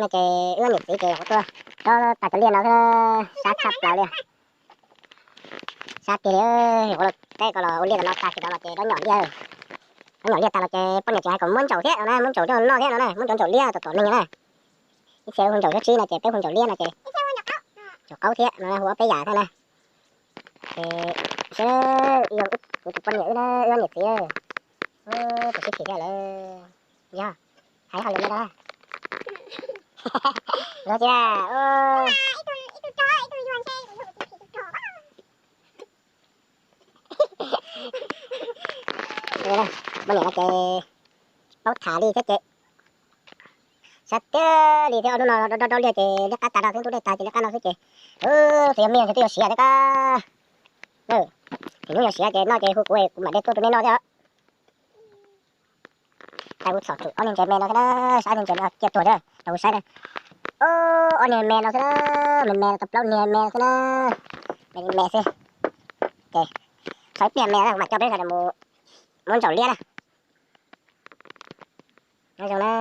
No ces wb niam txiv ces kuv tuaj dob tag cov liaj no xwb, sab tshaj plaws li. Sab tiag li, kuv los teb koj los ua liaj tam no tag kis no los ces dob nyom liaj, dob nyom liaj tag los ces poj niam tseem hais kom muab ntsaum thiab no na, muab ntsaum coj noj thiab no na, muab ntsaum ntsaum liab tom tom neeg na. Ib txhia hu ntsaum xyoob tsib no ces peb hu ntsaum liab no ces ntsaum qaub thiab no, hu ob peb yam thiab na. Ces seb yog kuv tus poj niam wb na, wb niam txiv, tus sib phim thiab lawm. Yog hais hauj lwm no na. Luag tias poj niam no ces paub tham li thiab ces sab tiag li thiab, ob hnub no dob dob liaj ces liab qab tas no xwb, ntuj dej tas ces liab qab no xwb ces, tsis yog me ces twb yuav siav thiab kab. Thaum hnub yuav siav ces noj ces hu kuv, kuv mam de tuaj rau nej noj thiab. Tais kuv txhom tsum ob niag ntses me no thiab na, ob niag ntses me no ciaj tuag thiab rau kuv saib na. Ob niag me no xwb na, me me no tau plaub niag me no xwb na, me me xwb. Ces txhom ib pliag me no kuv mam coj peb sawv daws mus muab ntsaum liab na. Nyob zoo na.